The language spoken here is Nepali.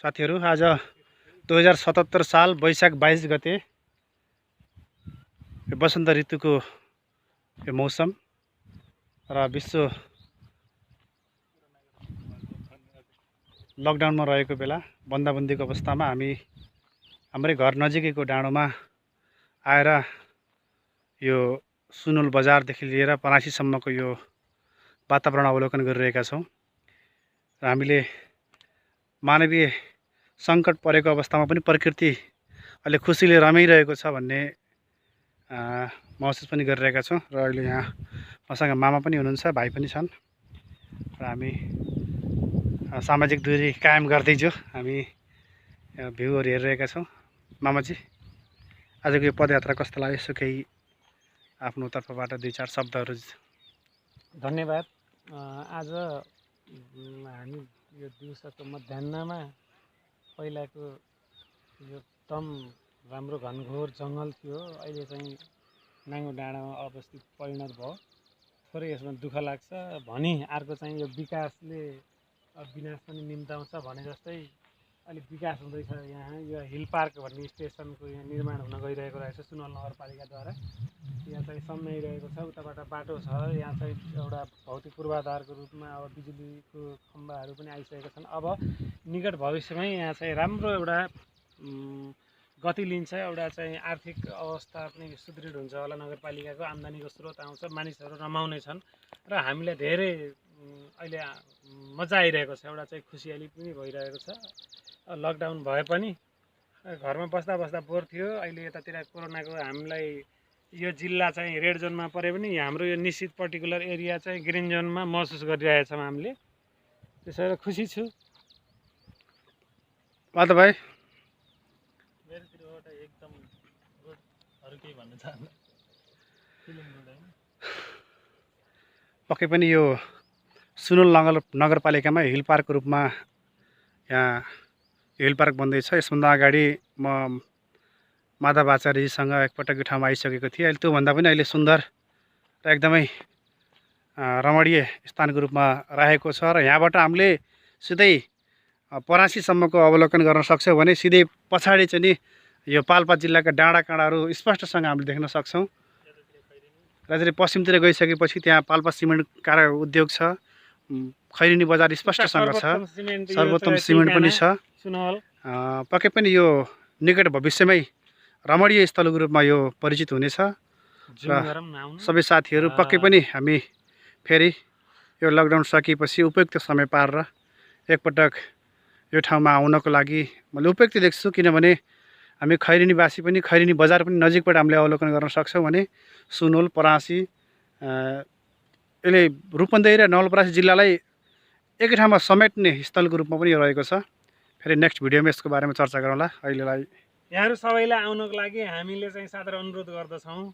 साथीहरू आज 2077 साल वैशाख 22 गते वसन्त ऋतुको यो मौसम र विश्व लकडाउनमा रहेको बेला बन्दाबन्दीको अवस्थामा हामी हाम्रै घर नजिकैको डाँडोमा आएर यो सुनोल बजारदेखि लिएर परासीसम्मको यो वातावरण अवलोकन गरिरहेका छौँ र हामीले मानवीय सङ्कट परेको अवस्थामा पनि प्रकृति अहिले खुसीले रमाइरहेको छ भन्ने महसुस पनि गरिरहेका छौँ। र अहिले यहाँ मसँग मामा पनि हुनुहुन्छ, भाइ पनि छन् र हामी सामाजिक दूरी कायम गर्दै जो हामी भ्यूहरू हेरिरहेका छौँ। मामाजी, आजको यो पदयात्रा कस्तो लाग्यो? यसो केही आफ्नो तर्फबाट 2-4 शब्दहरू। धन्यवाद। आज हामी यो दिउँसोको मध्याहमा पहिलाको यो एकदम राम्रो घनघोर जङ्गल थियो, अहिले चाहिँ नाङ्गो डाँडामा अवस्थित परिणत भयो। थोरै यसमा दुःख लाग्छ भनी अर्को चाहिँ यो विकासले विनाश पनि निम्ताउँछ भने जस्तै अलिक विकास हुँदैछ। यहाँ यो हिल पार्क भन्ने स्टेसनको यहाँ निर्माण हुन गइरहेको रहेछ सुनवल नगरपालिकाद्वारा। यहाँ चाहिँ सम्झाइरहेको छ, उताबाट बाटो छ, यहाँ चाहिँ एउटा भौतिक पूर्वाधारको रूपमा अब बिजुलीको खम्बाहरू पनि आइसकेका छन्। अब निकट भविष्यमै यहाँ चाहिँ राम्रो एउटा गति लिन्छ, एउटा चाहिँ आर्थिक अवस्था पनि सुदृढ हुन्छ होला, नगरपालिकाको आम्दानीको स्रोत आउँछ, मानिसहरू रमाउने छन् र हामीलाई धेरै अहिले मजा आइरहेको छ, एउटा चाहिँ खुसियाली पनि भइरहेको छ। लकडाउन भए पनि घरमा बस्दा बस्दा बोर थियो। अहिले यतातिर कोरोनाको हामीलाई यो जिल्ला चाहिँ रेड जोनमा परे पनि हाम्रो यो निश्चित पर्टिकुलर एरिया चाहिँ ग्रिन जोनमा महसुस गरिरहेछौँ हामीले। त्यसो भएर खुसी छु। माधव भाइ, मेरोतिरबाट एकदम अरू केही भन्न चाहन्न। पक्कै पनि यो सुनोल नगरपालिकामा हिल पार्कको रूपमा यहाँ हिल पार्क बन्दैछ। यसभन्दा अगाडि म माधव आचार्यजीसँग एकपटक यो ठाउँमा आइसकेको थिएँ। अहिले त्योभन्दा पनि अहिले सुन्दर र एकदमै रमणीय स्थानको रूपमा रहेको छ र यहाँबाट हामीले सिधै परासीसम्मको अवलोकन गर्न सक्छौँ भने सिधै पछाडि चाहिँ नि यो पाल्पा जिल्लाका डाँडाकाँडाहरू स्पष्टसँग हामीले देख्न सक्छौँ। र चाहिँ पश्चिमतिर गइसकेपछि त्यहाँ पाल्पा सिमेन्ट कार्य उद्योग छ, खैरेनी बजार स्पष्टसँग छ, सर्वोत्तम सिमेन्ट पनि छ। पक्कै पनि यो निकट भविष्यमै रमणीय स्थलको रूपमा यो परिचित हुनेछ र सबै साथीहरू पक्कै पनि हामी फेरि यो लकडाउन सकिएपछि उपयुक्त समय पारेर एकपटक यो ठाउँमा आउनको लागि मैले उपयुक्त देख्छु। किनभने हामी खैरेनीवासी पनि, खैरेनी बजार पनि नजिकबाट हामीले अवलोकन गर्न सक्छौँ भने सुनोल, परासी, यसले रूपन्देही र नवलपरासी जिल्लालाई एकै ठाउँमा समेट्ने स्थलको रूपमा पनि यो रहेको छ। फेरि नेक्स्ट भिडियोमा यसको बारेमा चर्चा गरौँला। अहिलेलाई यहाँहरू सबैलाई आउनको लागि हामीले चाहिँ सादर अनुरोध गर्दछौँ।